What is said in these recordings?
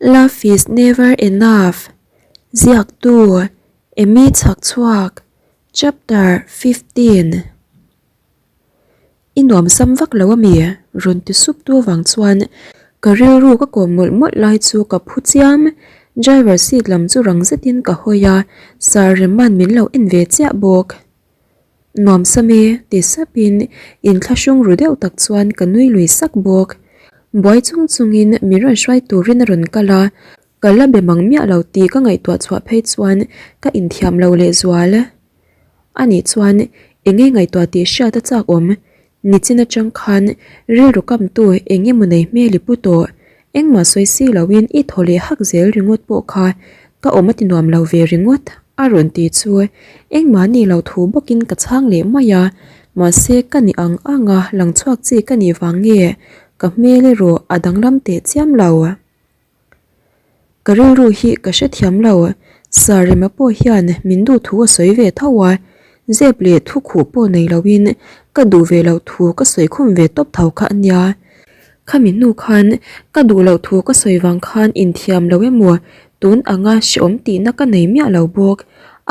Love is never enough Ziaktu Amy Chhakchhuak Chapter 15 I nuam sam vak lo ami? Rawn ti sup tu avang chuan ka rilru ka kawm mawlh mawlh lai chu ka phu chiam. Driver seat lam chu rang zetin ka hawi a, Sir Rema'n min lo en ve chiah bawk. Nuam sam e, ti sapin inthlahrung ru deuh tak chuan ka nui lui sak bawk. Buai chung chungin min rawn hruai turin a rawn kal a, ka la be mang miah lo tih ka ngaihtuah chhuah phei chuan ka inthiam lo lehzual. Anih chuan eng nge ngaihtuah tih hriat a chak awm, nichin atang khan rilru kamtu eng emaw nei hmel i pu tawh, Engmah sawi si loin i thaw leh hak zel ringawt pawh kha ka awm a ti nuam lo ve ringawt a rawn ti chu engmah ni lo thu bawkin ka chhang leh mai a, mahse ka ni ang ang a lang chhuak chi ka nih vang nge ka hmel erawh a danglam teh chiam lo. Ka rilru hi ka hrethiam lo, Sir Rema pawh hian min duh thu a sawi ve tho a, zep leh thu khuh pawh nei loin ka duh ve loh thu ka sawi khum ve tawp tho kha a nia. Khami hnu khan ka duh loh thu ka sawi vang khan inthiam lo emaw tun anga hreawm tihna ka nei miah lo bawk.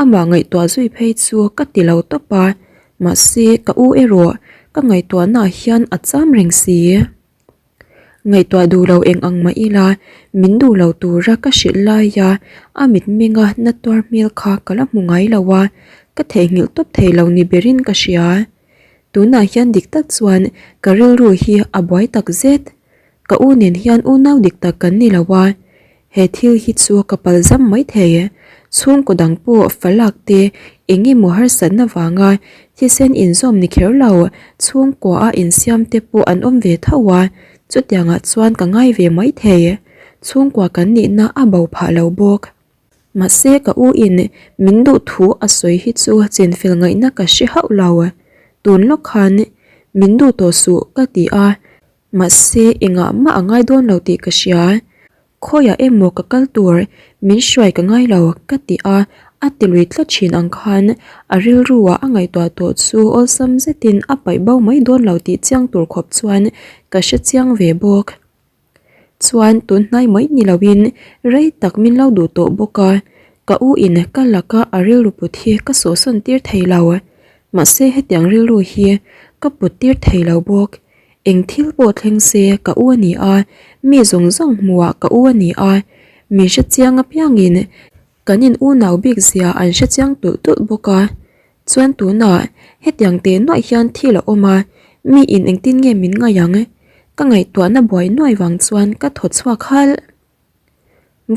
Amah ngaihtuah zui phei chu ka ti lo tawp a, mahse ka u erawh ka ngaihtuahnaah hian a cham reng si. Ngaihtuah duh lo eng ang mah ila min duh lo tura ka hrilh laia a mitmenga na tuar hmel kha ka la hmu ngai lo a, ka theihnghilh tawp thei lo ni berin ka hria. Tunah hian dik tak chuan ka rilru hi a buai tak zet. Ka u nen hian unau dik tak kan ni lo a, he thil hi chu ka palzam mai thei. Chhungkaw dang pawh falak te eng emaw harsatna vanga thisen inzawm ni kher lo chhungkua a insiam te pawh an awm ve tho a, chutiangah chuan ka ngai ve mai thei. Chhungkua kan nihna a bo phah lo bawk. Mahse ka u in min duh thu a sawi hi chu chenfel ngaihna ka hre hauh lo. Tun lawk khan min duh tawh suh ka ti a, mahse engah mah a ngai dawn lo tih ka hria. Khawiah emaw ka kal tur min hruai ka ngai lo ka ti a, a ti lui tlat thin ang khan a rilru ah a ngaihtuah tawh chu awlsam zetin a paih bo mai dawn lo tih chiang tur khawp chuan ka hre chiang ve bawk. Chuan tun hnai mai ni loin rei tak min lo duh tawh bawk a, ka u in ka laka a rilru put hi ka sawhsawn tir thei lo. Mahse hetiang rilru hi ka put tir thei lo bawk. Eng thil pawh thleng se ka u a ni a, mi zawng zawng hmuhah ka u a ni a, min hrechiang apiangin kan in unau bik zia an hrechiang tulh tulh bawk a. Chuan tunah hetiang teh nuaih hian thil a awm a, mi in engtin nge min ngaih ang? Ka ngaihtuahna buai nuai vang chuan ka thaw chhuak halh.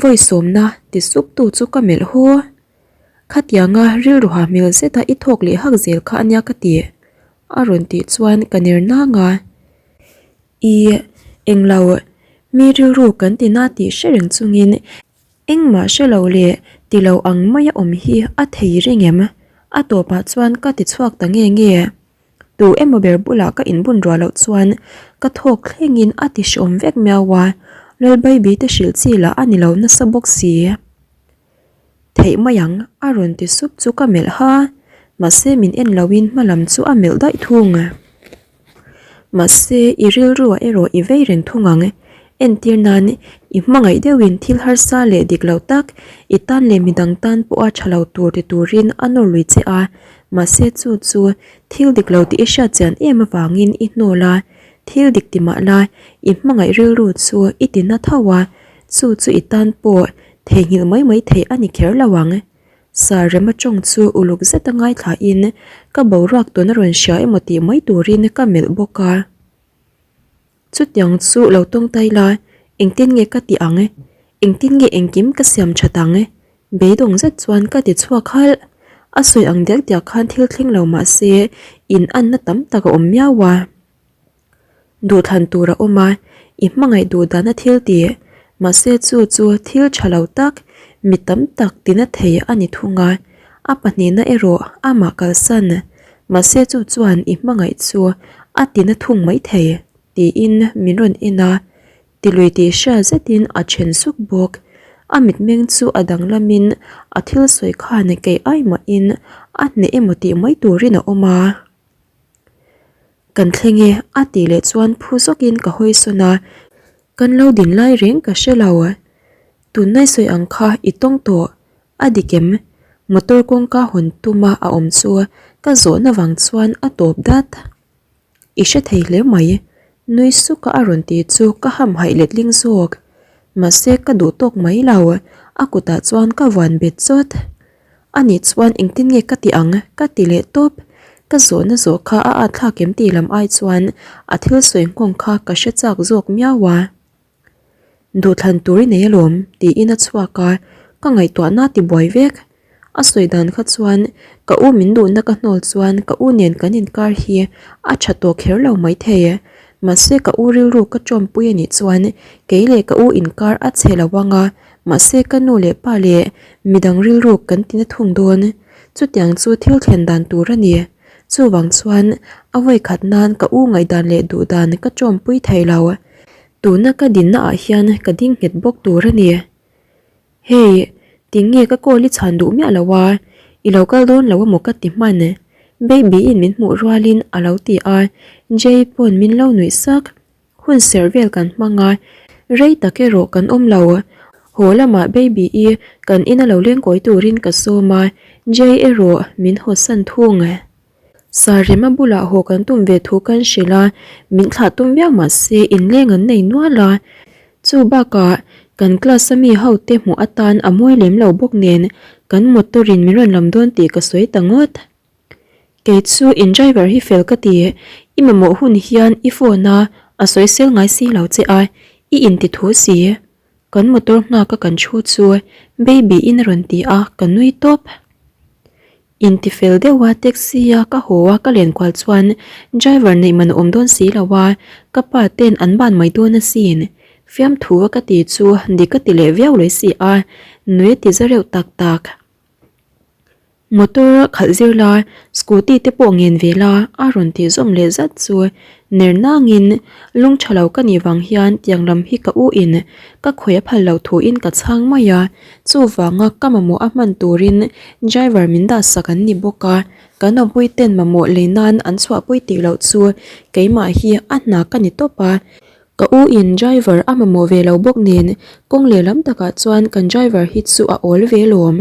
Vawi sawmna ti sup tu chu ka melh haw. Khatianga rilru ha hmel zeta i thawk leh hak zel kha ania ka ti. A rawn tih chuan ka ner nang a. I englo mi rilru kan ti na tih hre reng chungin Engmah hre lo leh ti lo ang maia awm hi a thei reng em? A tawpah chuan ka ti chhuak ta nge nge. Tu emaw ber bulah ka inbun ruah loh chuan ka thawk thlengin a ti hreawm vek miau a, Lalbaby te hrilh chi lah a ni lo nasa bawk si. Theih mai ang a rawn ti sup chu ka melh ha, mahse min en loin hma lam chu a melh daih thung. Mahse, i rilruah erawh i vei reng thung ang. Entir nan, i hmangaih deuhin thil harsa leh dik lo tak, i tan leh midang tan pawha tha lo tur ti turin a nawr lui che a. Mahse, chu chu thil dik lo tih i hriat chian em avangin i hnawl a, thil dik ti mah la, i hmangaih rilru chu i ti na tho a, chu chu i tan pawh theihnghilh mai mai theih a ni kher lo ang. Sir Rema tawng chu uluk zeta ngaithlain ka boruak tuna rawn hria emaw tih mai turin ka melh bawk a. Chutiang chu lo tawngtai la, engtin nge ka tih ang? Engtin nge engkim ka siam that ang? Beidawng zet chuan ka ti chhuak halh. A sawi ang diak diak khan thil thleng lo mah se in anna tam tak a awm miau a. Duhthlan tur a awm a, i hmangaih duh dana thil ti, mahse chu chu thil tha lo tak, mi tam tak tina thei a ni thung a, a pahnihna erawh amah kalsan, mahse chu chuan i hmangaih chu a tina thung mai thei, tiin min rawn en a, tilui tih hria zetin a then suk bawk. A mitmeng chu a danglamin a thil sawi khan kei ai mahin a hneh emaw tih mai turin a awm a. Kan thleng e a tih leh chuan phu zawkin ka hawi sawn a, kan lo din lai reng ka hre lo. Tunlai sawi ang kha i tawng tawh, a dik em? Motor kawngka hawn tuma a awm chu ka zawhna vang chuan a tawp dat. I hre thei hle mai, nui suka a rawn ti chu ka hamhaih letling zawk. Mahse ka duh tawk mai lo, a kutah chuan ka vuan bet chawt. Anih chuan engtin nge ka ti ang? Ka ti leh tawp. Ka zawhna zawh kha a at thlak em tih lam ai chuan a thil sawi nghawng kha ka hre chak zawk miau a. Duhthlan tur i nei alawm tiin a chhuak a, ka ngaihtuahna a ti buai vek. A sawi dan kha chuan ka u min duhna ka hnawl chuan ka u nen kan inkar hi a tha tawh kher lo maithei. Mahse ka u rilru ka tawmpui a nih chuan kei leh ka u inkar a chhe lo ang a, mahse ka nu leh pa leh midang rilru kan ti na thung dawn. Chutiang chu thil thlen dan tur a ni. Chuvang chuan a vawikhat nan ka u ngaihdan leh duhdan ka tawmpui thei lo. Tuna ka dinna ah hian ka ding nghet bawk tur a ni. Hei, tinge ka call i chhan duh miah lo a, i lo kal dawn lo amaw ka ti hman. Baby in min hmuh rualin a lo ti a, Jay pawn min lo nuih sak. Hun serh vel kan hmang a, rei tak erawh kan awm lo. Haw lamah Baby i kan ina lo lengkawi turin ka sawm a, Jay erawh min hawsan thung. Sarema bulah haw kan tum ve thu kan hrilh a, min thlah tum viau mah se inleng an nei nual a. Chu bakah kan class a mi ho te hmuh atan a mawi lem lo bawk nen kan motor in min rawn lam dawn tih ka sawi ta ngawt. Kei chu in driver hi fel ka ti, i mamawh hun hian i phone a a sawi sel ngai si lo che a, i inti thu si. Kan motor nghak a kan thu chu baby in a rawn ti a, ka nui tawp. Intifel deuha taxi a ka haw a ka len kual chuan driver neih man a awm dawn si lo a, ka pa ten an ban mai dawn asin. Fiamthu a ka ti chu dik ka ti leh viau leh si a, nui a ti za reuh tak tak. Motor a khalh zir la, scooty te pawh ngen ve la a rawn tih zawm leh zat chu ner nangin lung tha lo ka nih vang hian tiang lam hi ka u in ka khawih a phal loh thu in ka chhang mai a. Chuvanga ka mamawh a hman turin driver min dah sak an ni bawk a, kan awmpui ten mamawh lei nan an chhuahpui tih loh chu keimah hi a hna ka ni tawp a. Ka u in driver a mamawh ve lo bawk nen kawng lehlam takah chuan kan driver hi chu a awl ve lawm.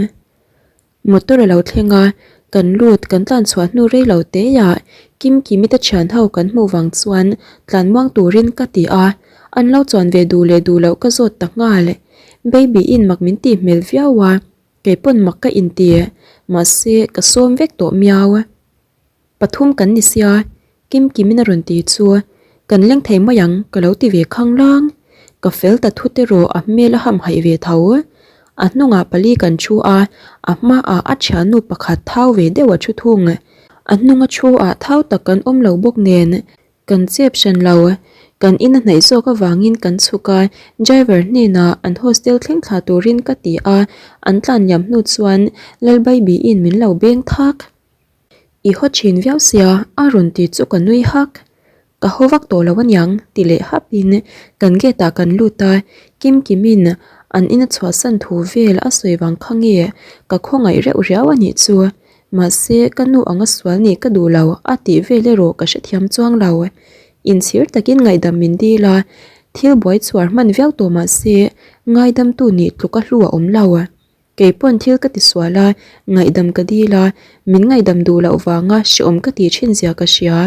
Motor a lo thleng a, kan lut kan tlan chhuah hnu rei lo te ah Kimkimi te thian ho kan hmuh vang chuan tlan muang turin ka ti a, an lo chuan ve duh leh duh loh ka zawt ta nghal. Baby in mak min tih hmel viau a, kei pawn mak ka inti, mahse ka sawm vek tawh miau. Pathum kan ni sia, Kimkimin a rawn ti chu, Kan leng thei mai ang, ka lo ti ve khang lang. Ka fel ta thut erawh a hmel a hamhaih ve tho. A hnungah pali kan thu a, a hmaah a thiannu pakhat thau ve deuh a thu thung. A hnunga thu ah thau tak kan awm lo bawk nen, kan chep hran lo. Kan in a hnaih zawk avangin kan chhuk a, driver hnenah an hostel thleng thla turin ka ti a, an tlan liam hnu chuan Lalbaibiin min lo beng thak. I haw thin viau sia a rawn ti chu ka nui hak. Ka haw vak tawh lo aniang ti leh hap in kan gate ah kan lut a, Kimkimin an in a chhuahsan thu vel a sawi vang kha nge ka khawngaih reuh riau a nih chu. Mahse ka nu anga sual nih ka duh lo a tih vel erawh ka hrethiam chuang lo. Inchhir takin ngaihdam min dil a, thil buai chhuar hman viau tawh mahse ngaidamtu nih tluk a hlu a awm lo. Kei pawn thil ka ti sual a, ngaihdam ka dil a, min ngaihdam duh loh vanga hreawm ka tih thin zia ka hria.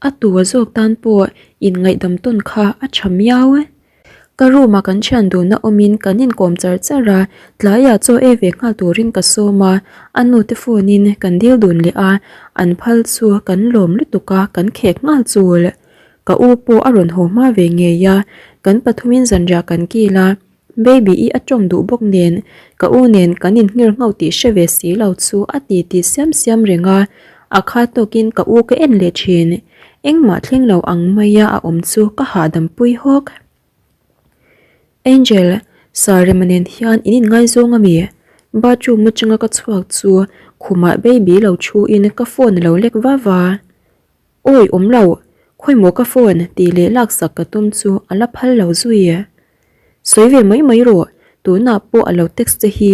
A tua zawk tan pawh in ngaihdam tawn kha a tha miau. Ka room ah kan thian duhna awmin kan inkawm char char a, tlaiah chaw ei ve nghal turin ka sawm a, a nu te phone in kan dil dun leh a, an phal chu kan lawm lutuk a, kan khek nghal chul. Ka u pawh a rawn haw hma ve ngei a, kan pathumin zanriah kan kil a, Baby i a tawng duh bawk nen ka u nen kan inhngir nghauh tih hre ve si lo chu a ti ti siam siam reng a, a kha tawkin ka u ka en leh thin. Engmah thleng lo ang maia a awm chu ka hahdam pui hawk. Angel, Sarema nen hian in inngaizawng ami? Bathroom atanga ka chhuak chu khumah baby lo thu in ka phone a lo lek va va. Awi awm lo, khawimaw ka phone tih leh laksak ka tum chu a la phal lo zui. Sawi ve mai mai rawh, tunah pawh a lo text che hi,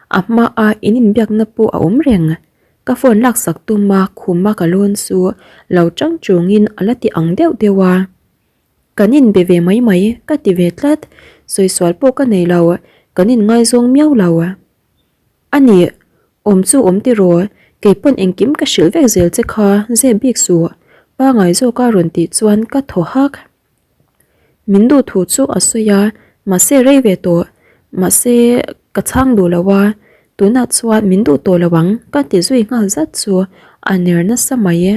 a hmaa in inbiakna pawh a awm reng. Ka phone laksak tuma khuma ka lawn chu lo chang chungin a la ti ang deuh deuh a. Kan inbe ve mai mai ka ti ve tlat, sawi sual pawh ka nei lo. Kan inngaizawng miau lo. A nih, awm chu awm tiraw, kei pawn engkim ka hrilh vek zel che kha, zep bik suh, pangai zawka rawn tih chuan ka thaw hak. Min duh thu chu a sawi a, mahse rei ve tawh, mahse ka chhang duh lo a, tunah chuan min duh tawh lo ang ka ti zui nghal zat chu a ner nasa mai e.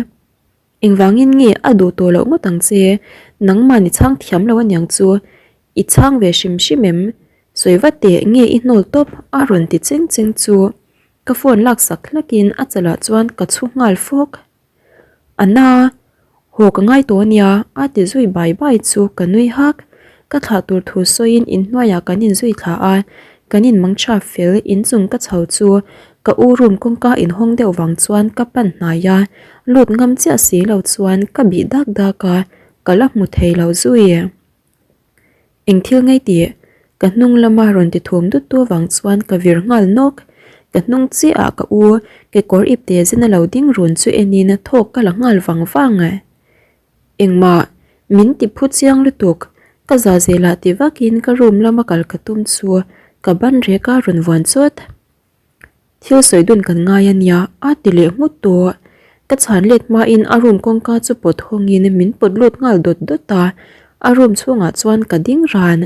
Engvangin nge a duh tawh loh ngawt ang che, nangmah ni chhang thiam lo aniang chu, i chhang ve hrim hrim em? Sawi vat teh nge i hnawl tawp a rawn ti cheng cheng chu ka phone laksak hlakin a chalah chuan ka chhu nghal fawk. A na, haw ka ngai tawh ania a ti zui bai bai chu ka nui hak. Ka thlah tur thu sawiin inhnuaiah kan inzui thla a, kan inmangtha fel inchung ka chho chu ka u room kawngka inhawng deuh vang chuan ka pan hnai a, lut ngam chiah si lo chuan ka bih dak dak a, ka la hmu thei lo zui. Eng thil ngei tih? Ka hnung lama rawn ti thum dut tu avang chuan ka vir nghal nawk. Ka hnung chiahah ka u kekawr ipte zena lo ding run chu enin thawk ka la nghal vang vang. Engmah, min ti phu chiang lutuk. Ka za zelah ti vakin ka room lama kal ka tum chu ka ban rek a rawn vuan chawt. Thil sawi dun kan ngai a nia, a ti leh nghut tawh. Ka chhan let hmain a room kawngka chu pawt hawngin min pawt lut nghal dawt dawt a, a room chhungah chuan ka ding ran.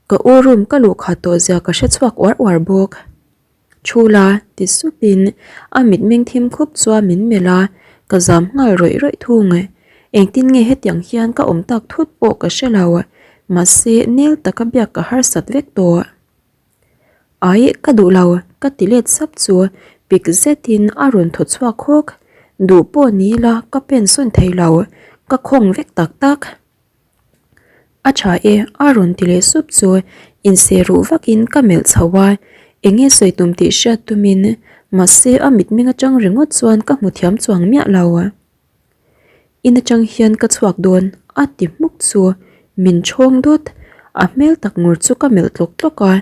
Ka u room ka luh khat tawh zia ka hre chhuak uar uar bawk. Thu la, ti supin a mitmeng thim khup chuan min melh a, ka zam nghal rawih rawih thung. Engtin nge hetiang hian ka awm tak thut pawh ka hre lo, mahse nel taka biak ka harsat vek tawh. Ai, ka duh lo, ka ti let sap chu pik zetin a rawn thaw chhuak hawk. Duh pawh ni ila ka pen sawn thei lo, ka khawng vek tak tak. A tha e, a rawn ti leh sup chu inseh ruh vakin ka melh chho a, eng nge sawi tum tih hriat tumin mahse a mitmeng atang ringawt chuan ka hmu thiam chuang miah lo. In atang hian ka chhuak dawn a ti hmuk chu min chhawng dawt, a hmel tak ngur chu ka melh tlawk tlawk a,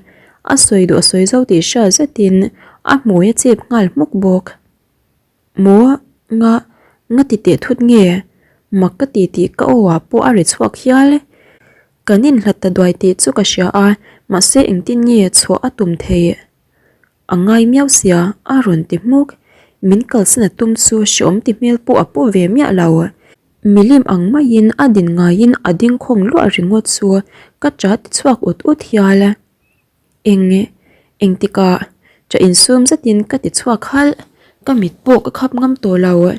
a sawi duh a sawi zo tih hriat zetin a hmui a chep nghal hmuk bawk. Maw nga nga ti teh thut nge? Mak ka ti tih ka aw ah pawh a ri chhuak hial. Kan inhlat ta duai tih chu ka hria a, mahse engtin nge chhuah a tum theih? A ngai miau sia, a rawn ti hmuk. Min kalsan a tum chu hreawm ti hmel pawh a pu ve miah lo. Milim ang maiin a din ngaiin a ding khawng luah ringawt chu ka ṭa ti chhuak ut ut hial. Eng engtikah ṭah insum zetin ka ti chhuak halh. Ka mit pawh ka khap ngam tawh lo.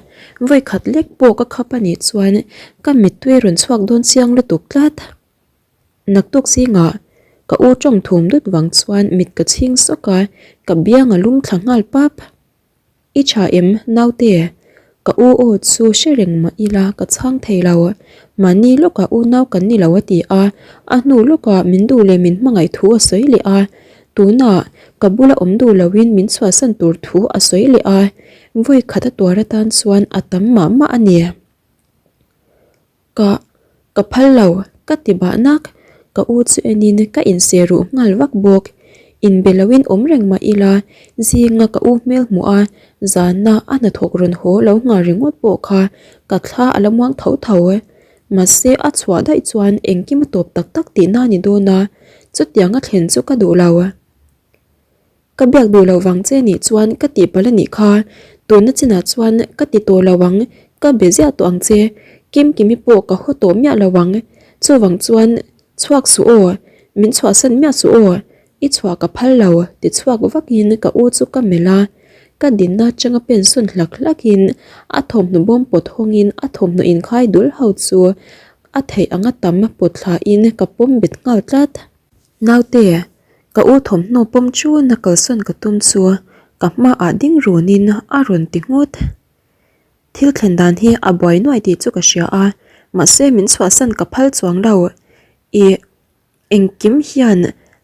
Vawikhat lek pawh ka khap anih chuan ka mittui rawn chhuak dawn chiang lutuk tlat. Naktuk zingah ka u tawng thum dut vang chuan mit ka chhing sawk a, ka biang a lum thla nghal pap. I tha em naute? Ka u aw chu hre reng mah ila ka chhang thei lo. Mahni lawkah unau kan ni lo a ti a, a hnu lawkah min duh leh min hmangaih thu a sawi leh a. Tunah ka bula awm duh loin min chhuahsan tur thu a sawi leh a, vawi khat a tuar atan chuan a tam mah mah a ni. Ka, ka phal lo, ka ti bah nak. Ka u chu enin ka inseh ruh nghal vak bawk. Inbe loin awm reng mah ila, zinga ka u hmel hmuh a, zana a hnathawk rawn haw lo nghal ringawt pawh kha ka thla a la muang tho tho. Mahse a chhuah daih chuan engkim a tawp tak tak tihna a ni dawn a, chutianga thlen chu ka duh lo. Ka biak duh loh vang che nih chuan ka tihpalh a nih kha, tuna chinah chuan ka ti tawh lo ang, ka be ziah tawh ang che, Kimkimi pawh ka haw tawh miah lo ang, chuvang chuan chhuak suh aw, min chhuahsan miah suh aw, i chhuah ka phal lo ti chhuak vakin ka u chu ka melh a, ka dinna atanga pen sawn hlak hlakin a thawmhnaw bawm pawt hawngin a thawmhnaw inkhai dul ho chu a theih anga tam pawt thlain ka pawm bet nghal tlat. Naute, ka u thawmhnaw pawm chuna kalsawn ka tum chu ka hmaah ding runin a rawn ti nghut. Thil thlen dan hi a buai nuai tih chu ka hria a, mahse min chhuahsan ka phal chuang lo. Ih, engkim hian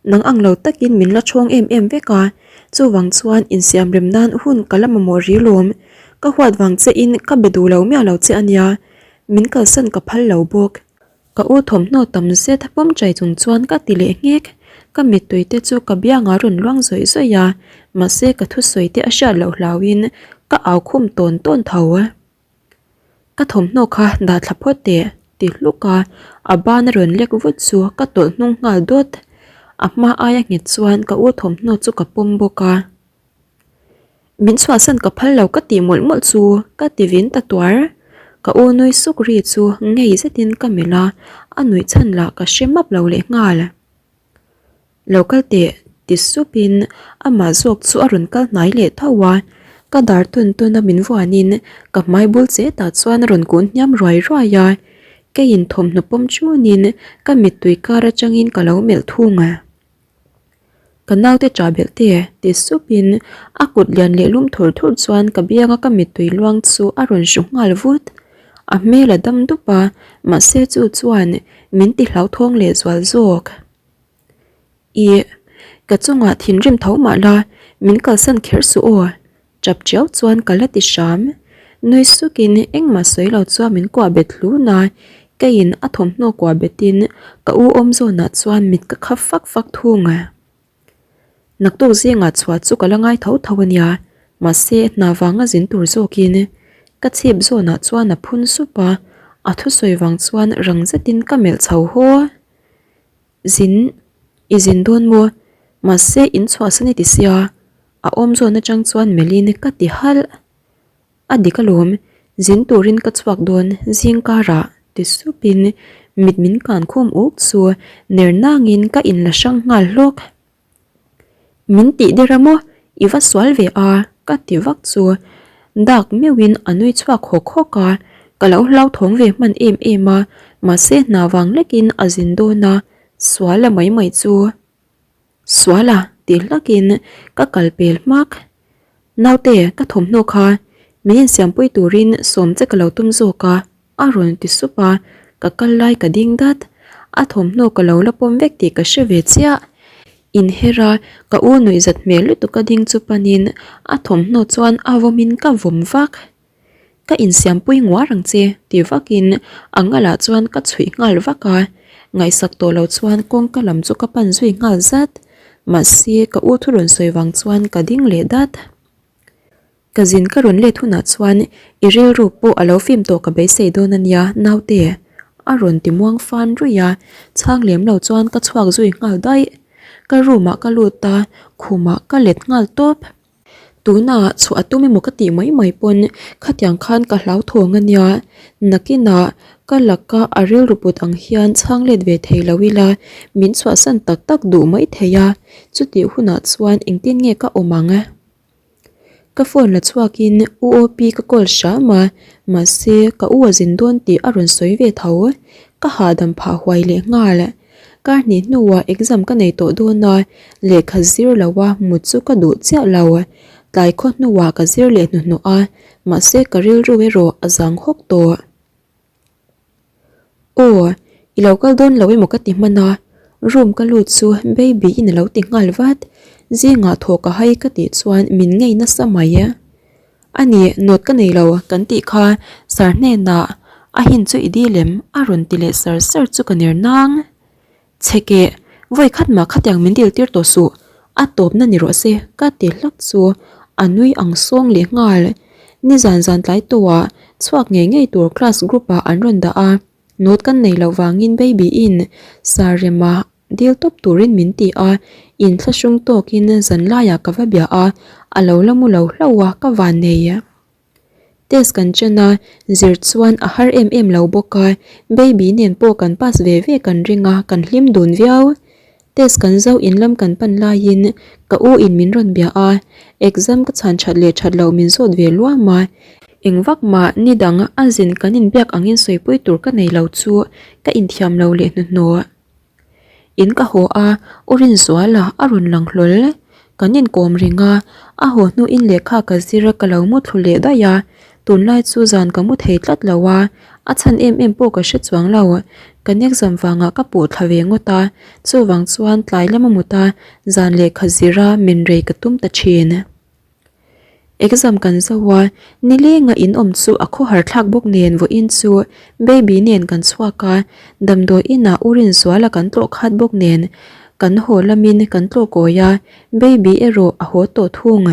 nang ang lo takin min la chhawng em em vek a, chuvang chuan insiam rem nan hun ka la mamawh ri lawm. Ka huat vang che in ka be duh lo miah lo che a nia, min kalsan ka phal lo bawk. Ka u thawmhnaw tam zet pawm chai chung chuan ka ti leh nghek. Ka mittui te chu ka biangah rawn luang zawih zawih a, mahse ka thusawi te a hriat loh hlauhin ka au khum tawn tawn tho. Ka thawmhnaw kha dah thla phawt teh ti hluk a, a ban a rawn lek vut chu ka tawlh hnung nghal dawt. A hma aia nghet chuan ka u thawmhnaw chu ka pawm bawk a. Min chhuahsan ka phal lo ka tih mawlh mawlh chu ka ti vin ta tuar. Ka u nui suk ri chu ngei zetin ka melh a, a nuih chhan lah ka hre map lo leh nghal. Lo kal teh ti supin amah zawk chu a rawn kal hnai leh tho a, ka dar tawn tawn a min vuanin ka hmai bul chetah chuan a rawn kun hniam ruai ruai a, keiin thawmhnaw pawm chunin ka mittui kar atangin ka lo melh thung a. Ka naute ṭah belh te ti supin a kut lian leh lum thur thur chuan ka bianga ka mittui luang chu a rawn hru nghal vut. A hmel a dam dup a, mahse chu chuan min ti hlauthawng leh zual zawk. Ih, ka chungah thinrim tho mah la, min kalsan kher suh aw, ṭap ṭiau chuan ka la ti hram. Nui sukin engmah sawi lo chuan min kuah bet hlun a, keiin a thawmhnaw kuah betin ka u awm zawnah chuan mit ka khap fak fak thung a. Naktuk zingah chhuah chu ka la ngai tho tho a nia, mahse hna vanga zin tur zawkin ka chhip zawnah chuan a phun sup a, a thusawi vang chuan rang zetin ka melh chho haw. Zin, i zin dawn maw? Mahse in chhuahsan i ti sia, a awm zawn atang chuan melhin ka ti halh. A dik alawm, zin turin ka chhuak dawn zing karah ti supin mit min kan khum uk chu ner nangin ka inla hrang nghal hlawk. Min tih der a maw? I va sual ve a ka ti vak chu dak meuhin a nui chhuak hawk hawk a, ka lo hlauthawng ve hman em em a, mahse hna vang lekin a zin dawn a, sual a mai mai chu. Sual a ti hlakin ka kal pel hmak. Naute ka thawmhnaw kha min insiampui turin sawm che ka lo tum zawk a. A rawn ti sup a, ka kal lai ka ding dat. A thawmhnaw ka lo la pawm vek tih ka hre ve chiah. Inher a, ka u nuihzat hmel lutuk a ding chu panin a thawmhnaw chuan a vawmin ka vawm vak. Ka insiampui nguar ang che ti vakin a ngalah chuan ka chhuih nghal vak a, ngaihsak tawh lo chuan kawngka lam chu ka pan zui nghal zat. Mahse ka u thu rawn sawi vang chuan ka ding leh dat. Ka zin ka rawn let hunah chuan i rilru pawh a lo fim tawh ka beisei dawn a nia naute a rawn ti muang fan ruih a, chhang lem lo chuan ka chhuak zui nghal daih. Ka room ah ka lut a, khumah ka let nghal tawp. Tunah chhuah a tum emaw ka tih mai mai pawn khatiang khan ka hlauthawng a nia, nakinah ka laka a rilru put ang hian chhang let ve thei lo ila min chhuahsan tak tak duh mai thei a, chutih hunah chuan engtin nge ka awm ang? Ka phone la chhuakin U Opi ka call hram a, mahse ka u a zin dawn tih a rawn sawi ve tho. Ka hahdam phah huai leh nghal. Kar hnih hnuah exam ka nei tawh dawn a, lehkha zir lo a mut chu ka duh chiah lo. Tlai khaw hnuah ka zir leh hnuhnawh a, mahse ka rilru erawh a zang hawk tawh. Aw, i lo kal dawn lo emaw ka ti hman a, room ka lut chu baby in a lo ti nghal vat, zingah thaw ka hai ka tih chuan min ngei nasa mai. A ni, nawt ka nei lo kan tih kha sir hnenah a hin chu i dil em? a rawn ti leh sar sar chu ka ner nang. Chhe keh, vawi khat mah khatiang min dil tir tawh suh, a tawpna ni rawh se ka ti hlak chu a nui ang sawng leh nghal. Nizan zan tlai tawhah chhuak ngei ngei tur class group ah an rawn dah a, note kan nei loh vangin baby in sar rema dil tawp turin min ti a, inthlahrung tawkin zan laiah ka va bia a, a lo la mu lo hlauh a ka van nei. Test kan chen a, zir chuan a har em em lo bawk a, baby nen pawh kan pass ve ve kan ring a, kan hlim dun viau. Test kan zo in lam kan pan laiin ka u in min rawn bia a, exam ka chhan that leh that loh min zawt ve luam a, eng vak mah ni dang a zin kan inbiak angin sawipui tur ka nei lo chu ka inthiam lo leh hnuhnawh. In ka haw a, U Rinzuala a rawn lang hlawl. Kan inkawm reng a, a haw hnuin lehkha ka zir a ka lo mu thlu leh daih a, tunlai chu zan ka mu thei tlat lo a, a chhan em em pawh ka hre chuang lo. Kan exam vangah ka puh thla ve ngawt a, chuvang chuan tlai lama mut a, zan lehkha zir a min rei ka tum ta thin. Exam kan zo a, nilenga in awm chu a khawhar thlak bawk nen vawiin chu baby nen kan chhuak a, damdawi inah U Rinzuala kan tlawh khat bawk nen kan haw lamin kan tlawh kawi a, baby erawh a haw tawh thung.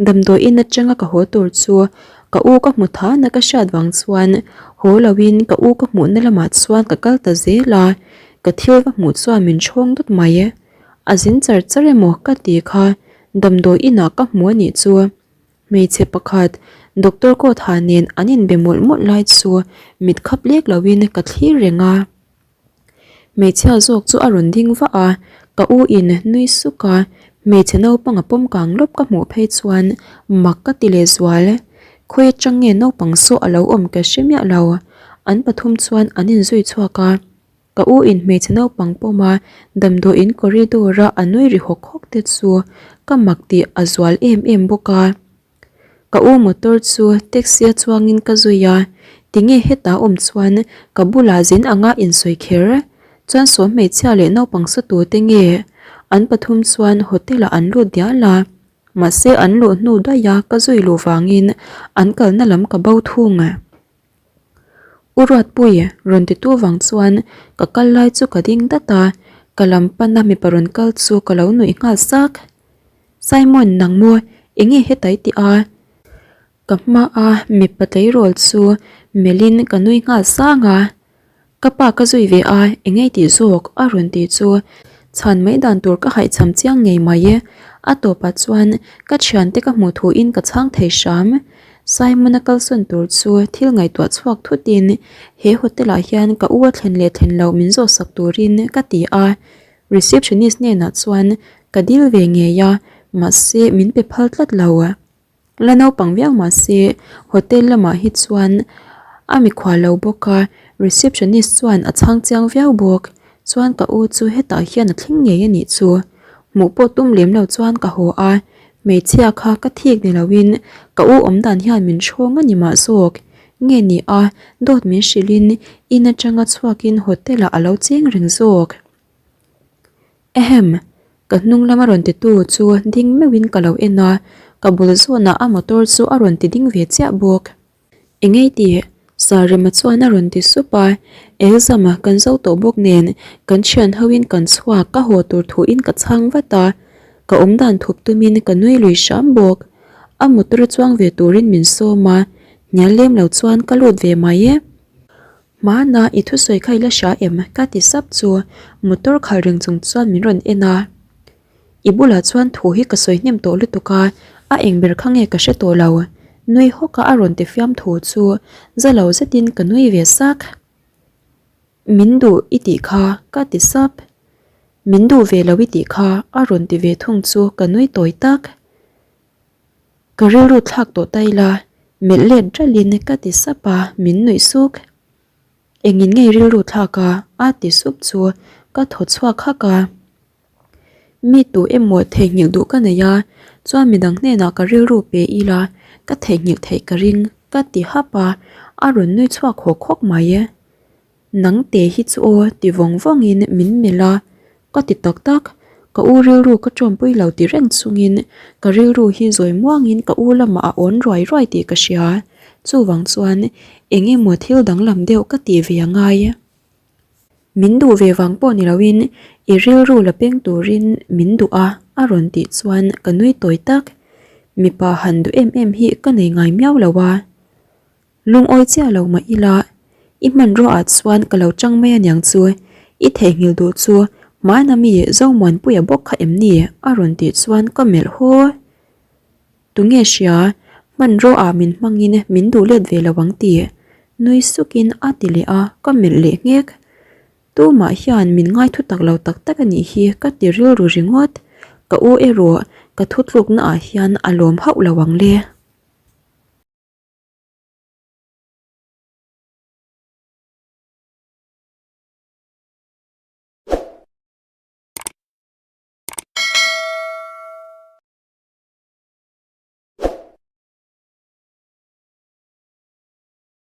Damdawi in atanga ka haw tur chu ka u ka hmu thana ka hriat vang chuan haw loin ka u ka hmuhna lamah chuan ka kal ta zel a, ka thil va hmuh chuan min chhawng dawt mai. A zin char char emaw ka ti kha damdawi inah ka hmu a nih chu. Hmeichhe pakhat doctor coat ha nen an inbe mawlh mawlh lai chu mit khap lek loin ka thlir reng a. Hmeichhia zawk chu a rawn ding vah a, ka u in nui suk a, hmeichhe naupang a pawm kang lawp ka hmuh phei chuan mak ka ti leh zual. Khawi atang nge naupang saw a lo awm ka hre miah lo. An pathum chuan an inzui chhuak a, ka u in hmeichhe naupang pawm a damdawiin corridor a a nui ri hawk hawk te chu ka mak tih a zual em em bawk a. Ka u motor chu taxi a chuangin ka zui a, tinge hetah awm chuan ka bulah zin anga insawi kher? Chuan saw hmeichhia leh naupang sa tute nge? An pathum chuan hotel ah an lut dial a, mahse an luh hnu daih a ka zui luh vangin an kalna lam ka bo thung. U Ruatpui rawn titu vang chuan ka kal lai chu ka ding dat a, ka lam pana mipa rawn kal chu ka lo nuih nghal sak. Simon nang maw enge heta i tih a? Ka hma a mipa tleirawl chu melhin ka nui nghal sang a, Ka pa ka zui ve a enge i tih zawk? a rawn ti chu chhan mai dan tur ka haihchham chiang ngei mai e. A tawpah chuan ka thiante ka hmuh thuin ka chhang thei hram. Simon-a kalsawn tur chu thil ngaihtuah chhuak thutin he hotel ah hian ka u a thlen leh thlen loh min zawhsak turin ka ti a. Receptionist hnenah chuan ka dil ve ngei a, mahse min pe phal tlat lo. La naupang viau mahse hotel lamah hi chuan a mikhual lo bawk a, receptionist chuan a chhang chiang viau bawk. Chuan ka u chu hetah hian a thleng ngei a nih chu. Hmuh pawh tum lem lo chuan ka haw a, hmeichhia kha ka thik ni loin ka u awmdan hian min hrawng a ni mah zawk. Nge ni a, dawt min hrilhin in atanga chhuakin hotel ah a lo cheng reng zawk. Ehem! Ka hnung lama rawn titu chu ding meuhin ka lo en a, ka bul zawnah a motor chu a rawn ti ding ve chiah bawk. Engei tih? Sarema chuan a rawn ti sup a, exam kan zo tawh bawk nen kan thian hoin kan chhuak ka haw tur thuin ka chhang vat a, ka awmdan thup tumin ka nui lui hram bawk. A motor a chuang ve turin min sawm a, hnial lem lo chuan ka lut ve mai e. Hmana i thusawi kha i la hria em? Ka ti sap chu motor khalh reng chung chuan min rawn en a. I bulah chuan thu hi ka sawi hnem tawh lutuk a, a eng ber kha nge ka hre tawh lo. Nui hawk a a rawn ti fiam thu chu za lo zetin ka nui ve sak. Min duh i tih kha ka ti sap. Min duh ve lo i tih kha a rawn ti ve thung chu ka nui tawi tak. Ka rilru thlak tawh ta ila, melh let ralhin ka ti sap a, min nuih suk. Engin nge rilru thlak a? a ti sup chu ka thaw chhuak hak a. Mi tu emaw theihnghilh duh ka nei a, chuan midang hnenah ka rilru pe ila ka theihnghilh theih ka ring ka ti hap a, a rawn nui chhuak hawk hawk mai. Nang te hi chu aw ti vawng vawngin min melh a, ka ti tak tak, ka u rilru ka tawmpui lo ti reng chungin ka rilru hi zawi muangin ka u lamah a awn ruai ruai tih ka hria, chuvang chuan eng emaw thil danglam deuh ka tih ve a ngai. Min duh ve vang pawh ni loin i rilru la peng turin min duh a a rawn tih chuan ka nui tawi tak, mipa han duh em em hi ka nei ngai miau lo a. Lungawi chiah lo mah ila, i hmanraw ah chuan ka lo chang mai aniang chu, i theihnghilh duh chu hmana mi Zomuanpuia bawk kha em ni? a rawn tih chuan ka melh haw. Tunge hria, hmanraw ah min hmangin min duh let ve lo ang tih nui sukin a ti leh a, ka melh leh nghek. Tumah hian min ngai thu tak lo tak tak a nih hi ka ti rilru ringawt. Ka u erawh ka thutlukna ah hian a lawm hauh lo ang le.